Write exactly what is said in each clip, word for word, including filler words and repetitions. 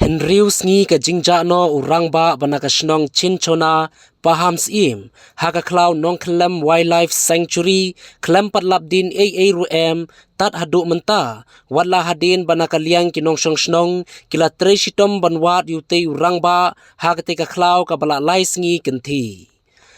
Hynriew sngi ka jingjah noh u rangbah ba na ka shnong Chinchona Pahamsyiem ha ka khlaw Nongkhyllem Wildlife Sanctuary khlem pat lap dien ei ei ruh em tad haduh mynta, wat la hadien ba na ka liang ki nongshong shnong ki la trei shitom ban wad ïa utei u rangbah ha katei ka khlaw kaba la lai sngi kynthih.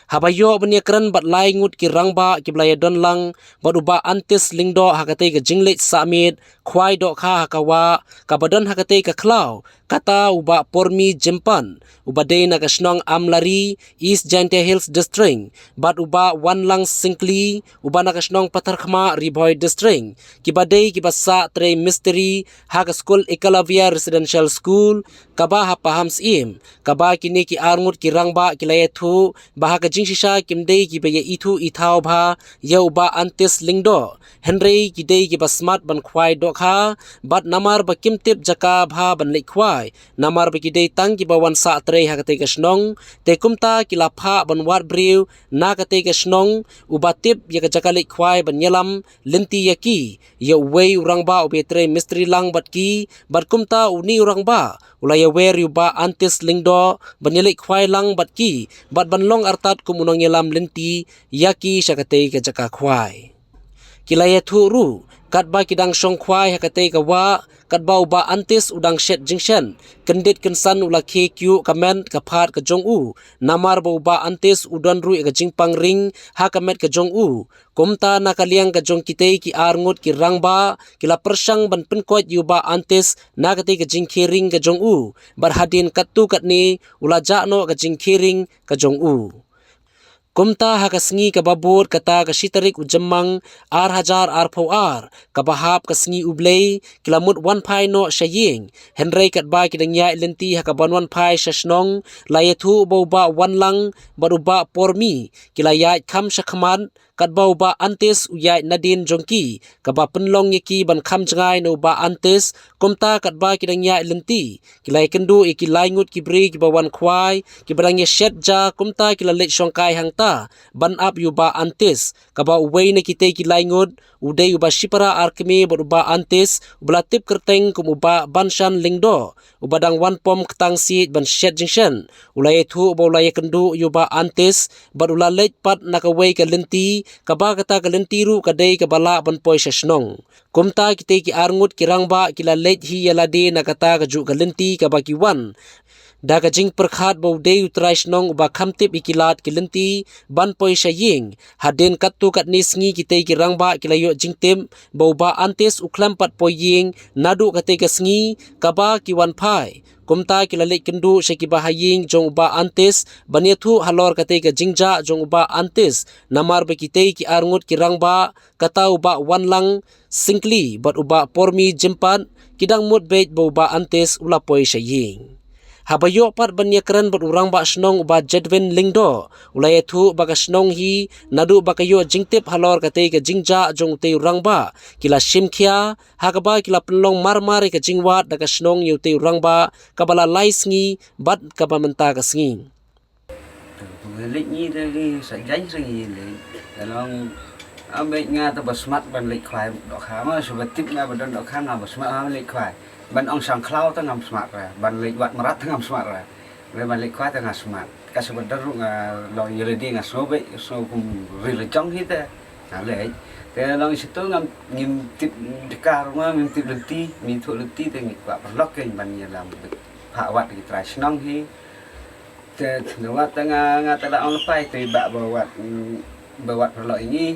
Haba ïoh ban ïakren bad lai ngut ki rangbah kiba la ïadon lang bad u Bah Antis Lyngdoh ha katei ka jingleit sahmiet khwai dohkha ha ka wah kaba don ha katei ka khlaw, kata u Bah Pormi Jympat uba dei na ka shnong Amlari, East Jaintia Hills District, bad u Bah Wanlang Syngkli uba na ka shnong Patharkhmah, Ri Bhoi District, kiba dei kiba sah trei mistri ha ka skul Ekalavya Residential School kaba ha Pahamsyiem, kaba kine ki arngut ki rangbah ki la ïathuh ba ha ka jingshisha kim dei kiba ïa ithuh ithaw bha ïa u Bah Antis Lyngdoh, hynrei ki dei kiba smat ban khwai dohkha, bad namar ba kim tip jaka bha ban leit khwai, namar ba ki dei tang kiba wan sah trei ha katei ka shnong, te kumta ki la phah ban wad briew na katei ka shnong uba tip ïa ka jaka leit khwai ban ïalam lynti ïa ki ïa uwei u rangbah uba ïatrei mistri lang bad ki, bad kumta une u rangbah u la ïawer ïa u Bah Antis Lyngdoh ban ïaleit khwai lang bad ki bad ban long artat kum u nongïalam lynti ïa ki sha katei ka jaka khwai. Ki la ïathuh ruh katba ki dang shong khwai ha katei ka wah, katba u Bah Antis u dang shet jingshen, kyndit kynsan u la khie kyiuh ka met ka phad ka jong u, namar ba u Bah Antis u don ruh ïa ka jingpang ring ha ka met ka jong u. Kumta na ka liang ka jong kitei ki arngut ki rangbah ki la pyrshang ban pynkoit ïa u Bah Antis na katei ka jingkhie ring ka jong u, bad hadien katto katne u la jah noh ka jingkhie ring ka jong u. Kumta ha ka sngi kaba bud, kata ka shi tarik u Jymmang ar hajar arphew ar, kaba hap ka sngi U Blei, ki la mut wan phai noh sha ïing, hynrei katba ki dang ïaid lynti ha kaban wan phai sha shnong, la ïathuh ba u Bah Wanlang bad u Bah Pormi ki la ïaid kham sha khmat, katba u Bah Antis u ïaid nadien jong ki, kaba pynlong ïa ki ban kham jngai na u Bah Antis. Kumta katba ki dang ïaid lynti, ki la ïakynduh ïa ki lai ngut ki briew kiba wan khwai kiba dang ïashet ja, kumta ki la leit shongkai hangta ban ap ïa u Bah Antis, kaba uwei na kitei ki lai ngut u dei uba shipara ar kmie bad u Bah Antis uba la tip kyrteng kum u Bah Banshan Lyngdoh, uba dang wan pom ktang siej ban shet jingshen. U la ïathuh ba u la ïakynduh ïa u Bah Antis bad u la leit pat na kawei ka lynti, kaba kata ka lynti ruh ka dei kaba lah ban poi sha shnong. Kumta kitei ki arngut ki rangbah ki la leit hi ïa lade na kata kajuh ka lynti kaba ki wan da ka jingpyrkhat ba u dei u trai shnong uba kham tip ïa ki lad ki lynti ban poi sha ïing. Hadien katto katne sngi kitei ki rangbah ki la ïoh jingtip ba u Bah Antis u khlem pat poi ïing naduh katei ka sngi kaba ki wan phai. Kumta ki la leit kynduh sha kiba ha ïing jong u Bah Antis ban ïathuh halor katei ka jingjah jong u Bah Antis, namar ba kitei ki arngut ki rangbah, kata u Bah Wanlang Syngkli bad u Bah Pormi Jympat, ki dang mut beit ba u Bah Antis u la poi sha ïing. Haba ïoh pat ban ïakren bad u rangbah shnong u Bah Jedwin Lyngdoh, u la ïathuh ba ka shnong hi, naduh ba ka ïoh jingtip halor katei ka jingjah jong utei u rangbah, ki la shim khia, ha kaba ki la pynlong marmar ïa ka jingwad da ka shnong ïa utei u rangbah, kaba la lai sngi bad kaba mynta ka sngi. Leit ngi te ngi sa jaiñ sa ngi leit. Te long, am, beit nga te ba smat ban leit khwai dohkha, ma shu ba tip nga ba don dohkha nga ba smat ban leit khwai. Ban ong shang khlaw te ngam smat re, ban leit wad mrad te ngam smat re. Ban leit khwai te nga smat. Ka shu ba don ruh nga long ïa lade nga sngew beit, sngew kum ri la jong hi te. Nga leit. Te long shitu ngam, ngim tip jaka ruh nga, ngim tip lynti, ngim tip lynti te ngi kwah paralok kein ban ïalam. Phah wad ki trai shnong hi. Te, te wat te nga, nga te la ong lepai te ba, ba wat, mm, ba wat paralok ïa ngi.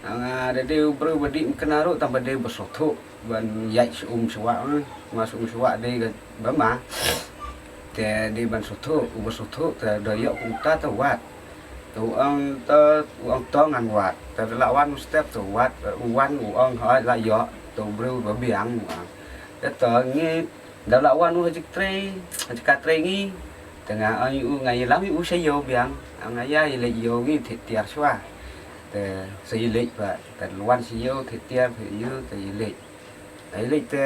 Nga da dei u briew ba dih mykna ruh tang ba dei ba sngewthuh ban ïaid sha um sha wah, eh. Ma sha um sha wah dei ka ba ma. Te dei ban sngewthuh, u ba sngewthuh te da ïoh kumta te wat. Te u ong te, u ong to ngan wad. Te da la wan u step te wat, u wan u ong hooid la ïoh, te u briew ba biang u ong. Te to ngi Da la wan u ha jingtrei, ha jaka trei ngi. Te nga ong ïa u nga ïalam ïa u sha ïew biang. Nga ïa ïaleit ïew ngi thied tiar shuwa. Te sa ïaleit pat. Te la wan sha ïew thied tiar thied ïew te ïaleit. Te ïaleit te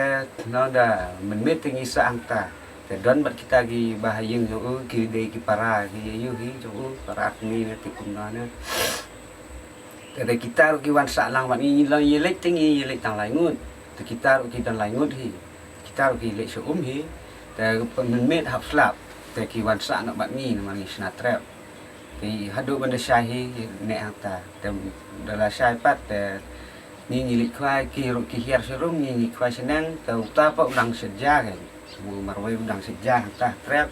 nang da mynmiet te ngi sah hangta. Te don bad kita kiba ha ïing jong u ki dei ki para ki ïa u hi jong u para kmie ne te kumno ne. Te da kita ruh ki wan sah lang bad ngi, ngi long ïaleit te ngi ïaleit tang lai ngut. Te kita ruh ki don lai ngut hi. Kita ruh ki leit sha um hi. Te mynmiet hap slap te ki wan sah noh bad ngi namar ngi shna trep. Te haduh ban da shai hi ne hangta. Te da la shai pat te ngi ngi leit khwai ki ruh ki hiar sharum ngi ngi khwai shaneng te uta pat u dang shet ja kein. Marwei u dang shet ja hangta trep.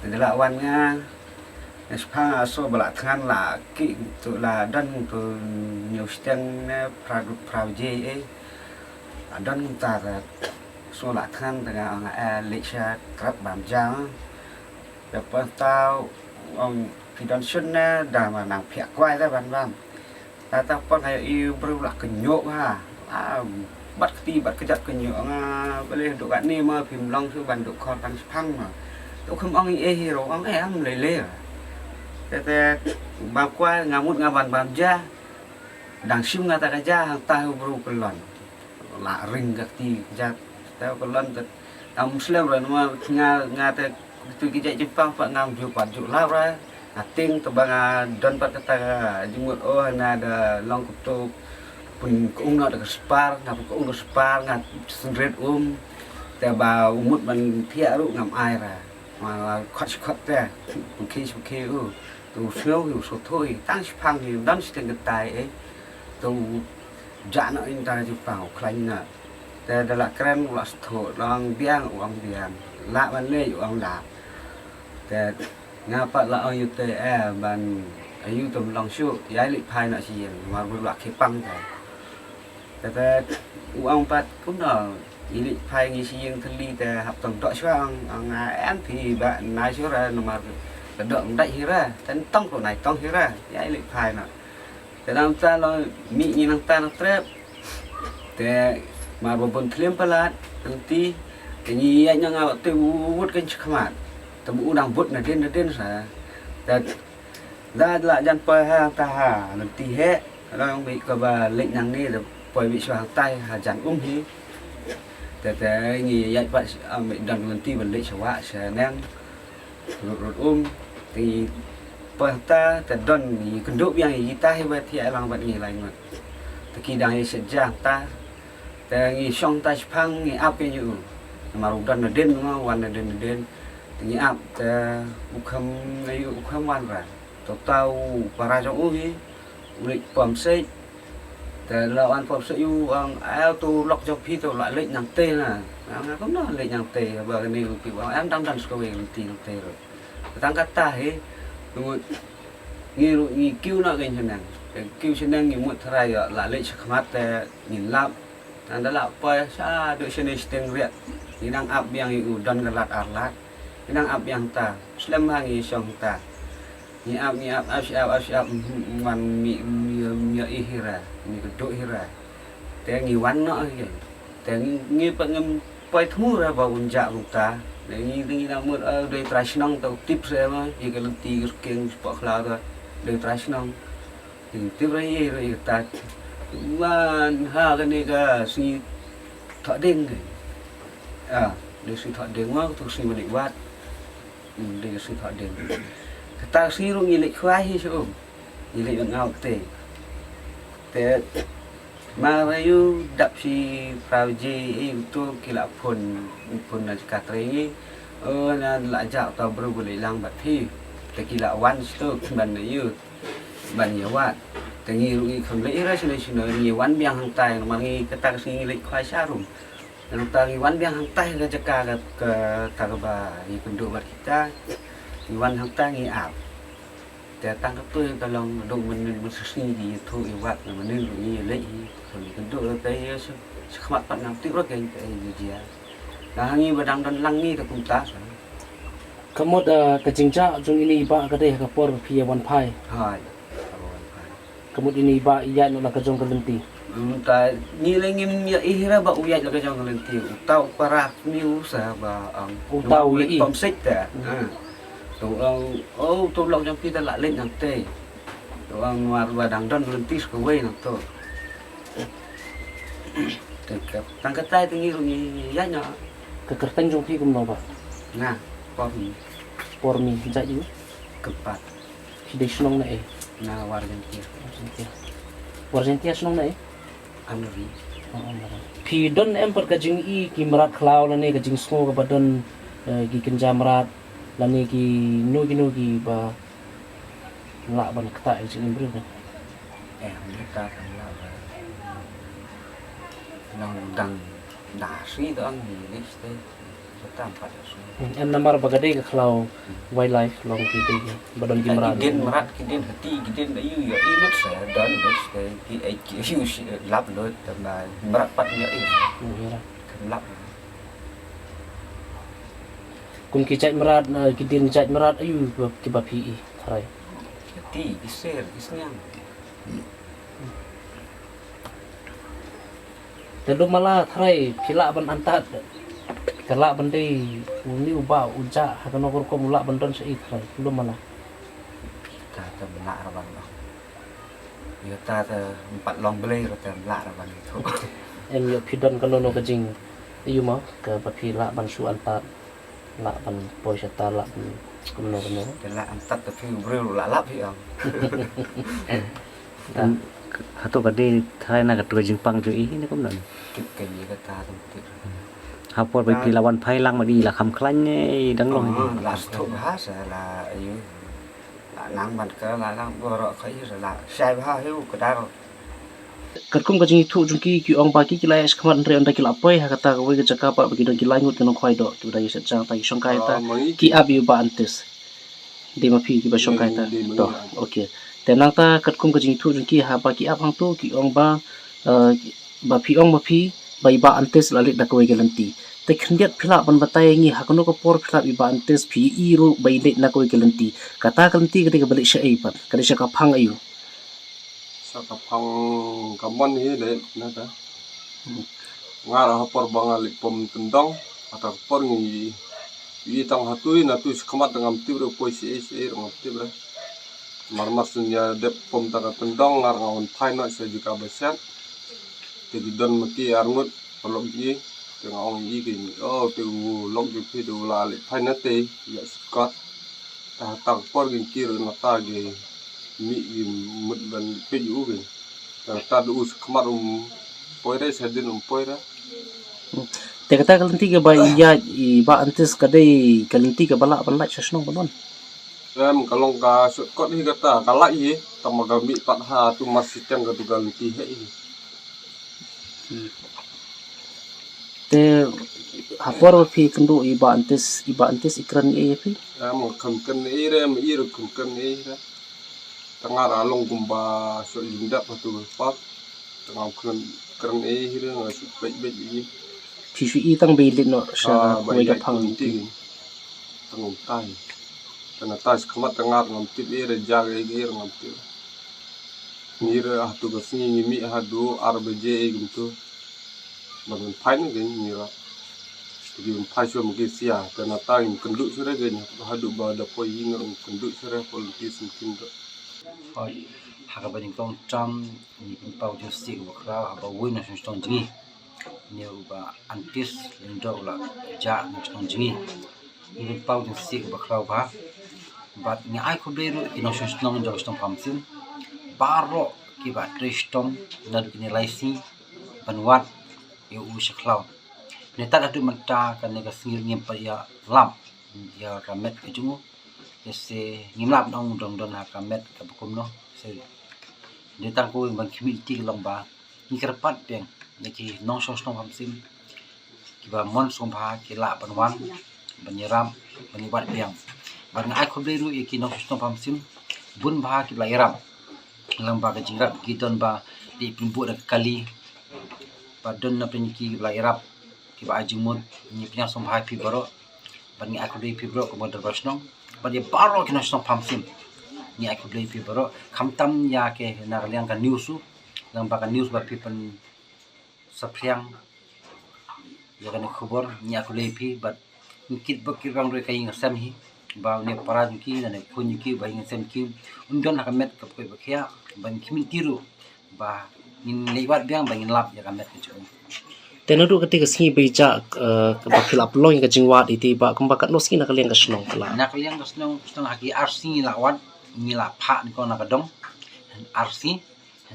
Te da la wan nga nga shipang a so ba la thngan la ki tu la don tu ñiew shiteng ne phra phra je e. La don ta te so la thngan te nga nga e leit sha trep bam ja. Te pynta ong phi don shun ne da ma nang phiah kwai te ban bam. Ta ta pon ayo i bru la kenyok ha. Ah, bat kti bat kejat kenyok nga bele duk kat ni ma phim long su ban duk khor tang shipang ma. Tu kham ong i eh hero ong eh am lele. Te te bam kwai nga mut nga ban bam ja. Dang shim nga ta ka ja hang ta u bru kelon. La ring ka kti kejat. Ta kelon te tam slem ra nama nga nga te tu ki jait jempang pat ngam ju pat ju lap ra. Nga ting te ba nga don pat kata ka jingmut oh na da long kutu pun kung na da ka spar nga pun kung da spar nga sendrit um. Te ba umut ban thiah ruh ngam ai ra. Ma la khot khot te pun khi pun khi u. Tu snow u so thoi tang shipang hi dan shiteng ketai eh. Tu ja na in ta jempang u khlaiñ na. Te da la kren u la stho long biang u ong biang. La ban le u ong la. Te nga pat la ong yu te eh ban ayu tum long shu ya li phai na shi yen mar bu la khipang te. Te te u ong pat kum no i li phai ngi shi yen thli te hap tong dok shwa ong ong em phi ba na shu ra no mar te dok ndai hi ra ten tong ko nai tong hi ra ya i li phai na. Te nang ta lo mi ngi nang ta na trep. Te mar ba bun thlim palat nang ti te ngi ya nyang a te u wut kan chkhmat. Te bu u dang but na din na din sa. Te da la jan poi ha ta ha nang ti he. Rang bi ka ba lek nang ni te poi bi shu hang tai ha jan um hi. Te te ngi ya pat am bi dang nang ti ban lek sha wa sha nang. Rut rut um te ngi poi ta te don ngi kynduh biang ngi ta hi ba thiah lang bad ngi lai ngut. Te ki dang ngi shet ja ta te ngi shong ta shipang ngi ap ke nyu. Namar u don na din ma wan na din na din te ngi ap te u kham ngi u kham wan ra. To ta u para jong u hi u lek pom sej. Te la wan pom sej u ang ai to lok jong phi to la lek nang te na. Ang ko na lek nang te ba ni u pi u ang dang dang sko wei ti nang te ro. Tang kata hi ngut ngi ru ngi kiu na gen shenang. Kiu shenang ngi mut tharai la lek shakhmat te ngi lap. Nang da la poi sha du shane shiteng riat. Ngi nang ap biang i u don ka lat ar lat. Ngi nang ap biang ta slem ha ngi shong ta. Ngi ap ngi ap ap shi ap ap shi ap man mi mi mi i hira mi ka du hira. Te ngi wan no ke. Te ngi pa ngem poi thmu ra ba un ja buk ta. Te ngi ngi nang mut dei trai shnong ta tip se ma i ka lenti ka king spok khla ta dei trai shnong. Tip ra i ra i ta man ha ka ni ka sngi thok ding. Ah, dei sngi thok ding ma ka thok sngi ma dei wat. Dei ka sngi thok ding. Kata ka sngi ruh ngi leit khwai hi shu um. Ngi leit ngau te. Te ma ra yu dap shi prau ji i utu ki la phun phun na ka tre ngi. Oh na la ja ta bru bu leit lang bat phi. Te ki la wan stu ban na yu. Ban ïa wad. Te ngi ruh ngi kham leh ira shino shino ngi wan biang hangtai namar ngi kata ka sngi ngi leh khwai sha rum. Nangta ngi wan biang hangtai ka jaka ka kata kaba ngi kynduh bad kita. Ngi wan hangtai ngi ap. Te tang katto ka long dong mynnin mynnin sngi ngi ïathuh ïa wad na mynnin ruh ngi leh hi. Ngi kynduh te ïa shakhmat pat ngam tip ruh kein te ïa jia. Nga ha ngi ba dang don lang ngi te kumta sa. Ka mut ka jingjia jong ine i bah ka dei ha ka por ba phi ïa wan phai. Hai. Ka mut ine i bah i ïaid noh la ka jong ka lynti. Mynta ngi la ngim ïa ih ra ba u ïaid la ka jong ka lynti. Uta u para kmie u sa ba ong. Uta u ïa i. Pom sik ta. Tu ong o tu lok jong phi ta la leit nangte. Tu ong mar ba dang don lynti sa kawei nangto. Tang katai te ngi ruh ngi ïaid noh. Ka kyrteng jong phi kumno bah? Nga, Por Mi. Por Mi, jait u? Kyrpad. Phi dei shnong na ei? Na Warjengtia. Warjengtia. Warjengtia shnong na ei? Amri. Oh, Amri. Phi don em pat ka jingi ki mrad khlaw lane ka jingsngew kaba don Eh, ki kynja mrad lane kino kino kiba lah ban ktah ïa ka jingim briew. Eh, ngi ta kan lah ban nang dang da sui dang ngi leh state. Em namar ba ka dei ka khlaw wildlife long ki dei ba don ki mrad. Ki dei mrad, ki dei hati, ki dei ayu, ïa i lut sa don lut sa ki ai ki yu shi lap lut tama mrad pat ïa i. Kan lap. Kum ki jait mrad, ki dei jait mrad ayu kiba phi i tharai? Hati, ki sher, ki sniang. Te lum mala tharai phi lah ban antad, ka lah ban dei uni uba u jah ha kano ka rukom u lah ban don sha i tharai lum mala. Ta te mla ra ban long. Ïa ta te mpat long blei ra te mla ra ban ithuh. Em ïoh phi don kano no ka jing ïoh ma kaba phi lah ban shu antad. Lah ban poi sha ta lah ban kumno kumno. Te lah antad te phi u briew lah lap hi am. Hato ka dei tharai na ka tu ka jingpang jong i ne kumno. Tip ka ïa ka ta tum tip. Ha por ba phi la wan phai lang ma di la kham khlaiñ ne dang long. La stop ha sa la ayu. La nang ban ka la nang boro ka ïa la shai ba ha hu ka dar. Katkum ka jingithuh jong ki, ki ong ba ki, ki la ïaid shakhmat hynrei ynda ki la poi ha kata kawei ka jaka pat ba ki don ki lai ngut ki nongkhwai doh kiba da ïashet jang ta ki shongkai ta ki ap ïa u Bah Antis. Dei ma phi kiba shongkai ta? To, okay. Te nangta katkum ka jingithuh jong ki haba ki ap hangto ki ong ba, eh, ba phi ong ma phi ba i Bah Antis la leit na kawei ka lynti. Te khyndiat phi lah ban batai ïa ngi ha kano ka por phi lah i Bah Antis phi i ruh ba i leit na kawei ka lynti. Kata ka lynti ka dei kaba leit shaei pat, ka dei sha ka phang aïu? Sa ka phang ka mon hi le na ta. Nga ra ha por ba nga leit pom tyndong, ha ta ka por ngi i tang ha tui na tui shakhmat ngam tip re poi shaei shaei ngam tip re. Mar mar syn ïa dep pom ta ka tyndong nga ra nga wan phai noh sha jaka ba shet. Te ki don ma ki ar ngut paralok ki. Te nga ong ïa ki, oh te u lok jong phi te u la leit phai na te ïa sukat. Ta ha ta ka por ngi kir na ta ki mih ki mut ban peit u ki. Ta ta du u shakhmat um poi re, shadien um poi re. Te kata ka lynti kaba ïaid i Bah Antis ka dei ka lynti kaba lah ban lait sha shnong ban wan? Em, ka long ka shortcut hi kata, ka lait hi, tang ba ka mih pat ha tu mar shiteng ka tu ka lynti heh hi. Te ha por ba phi kynduh i Bah Antis, i Bah Antis i kren ei ïa phi? Em, kham kren ei re, em, i ruh kham kren ei re. Tang nga ra long kumba shu ïa dap ha tu ka park. Tang nga kren, kren ei re, nga shu peit peit ei. Phi shu i tang ba i leit noh sha kawei ka phang. Tang um tai. Tang nga tai shakhmat tang nga ngam tip ei re, ja ei ei re ngam tip. Ngi re ha tu ka sngi ngi mih haduh ar baje ei kumtu. Ba ngan phai ne ngi ra. Ngi phai shuwa ma ki sia, te na ta ngi kynduh shuwa re ngi haduh ba da poi ngi kynduh shuwa re pol ki sngewthuh. Hoi, ha kaba nyngkong tam ngi pynpaw jingsngew ba khraw haba uwei na shnong jong ngi. Ne u Bah Antis Lyngdoh u la jah na shnong jong ngi. Ngi pynpaw jingsngew ba khraw bha. Bad ngi ai khublei ruh ki nongshong shnong jong shnong Pamsim. Baroh kiba trei shitom naduh kine lai sngi ban wad ïa u sha khlaw. Nangta haduh mynta kane ka sngi ngim pat ïa lap ïa ka met ka jong u. Ïa se ngim lah ban ong u dang don ha ka met kaba kumno. Se dei tang ko ban khmih lynti ka long ba ngi kyrpad biang ïa ki nongshong shnong Pamsim kiba mon sngewbha ki lah ban wan ban ïarap ban ïawad biang. Bad nga ai khublei ruh ïa ki nongshong shnong Pamsim bun bha kiba la ïarap. Lyngba ka jingrap ki don ba dei pynbuh da ka kali ba don na pynki kiba la ïarap kiba ai jingmut. Ngi pynïasoh bha ïa phi baroh bad ngi ai khublei ïa phi baroh kum ka dorbar shnong bad ïa baroh ki nongshong shnong Pamsim. Ngi ai khublei ïa phi baroh khamtam ïa ki na ka liang ka news u lyngba ka news ba phi pynsaphriang ïa kane ka khubor. Ngi ai khublei ïa phi bad ngi kit bok kit bang ruh ïa ka ïing ka sem hi ba une para jong ki ne khun jong ki ba ïing sem ki un don ha ka met kaba koit ba khiah ba ngi khmih lynti ruh ba ngin leit wad biang ba ngin lap ïa ka met ka jong u. Te naduh kata ka sngi ba i jah, eh, ba phi la pynlong ïa ka jingwad ïa te ba kumba katno sngi na ka liang ka shnong ka la? Na ka liang ka shnong, shnong ha ki ar sngi ngi la wad, ngi la phah nyngkong na ka dong ar sngi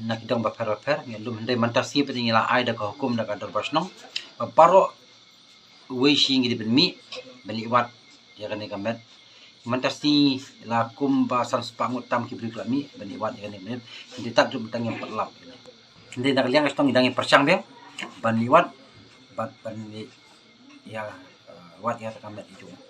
na ki dong bapher bapher, ngi lum hynrei mynta sngi pat ngi la ai da ka hukum da ka dorbar shnong ba baroh Wei shi ngi dei ban mih ban leit wad ïa kane ka met. Mynta shi la kumba san spah ngut tam ki briew ki la mih ban leit wad ïa kane ka met. Ngi dei tad ruh mynta ngim pat lap. Ngi dei na ka liang ka shnong ngi dang ïa pyrshang biang ban leit wad bad ban leit ïa, eh, wad ïa ka met i jong.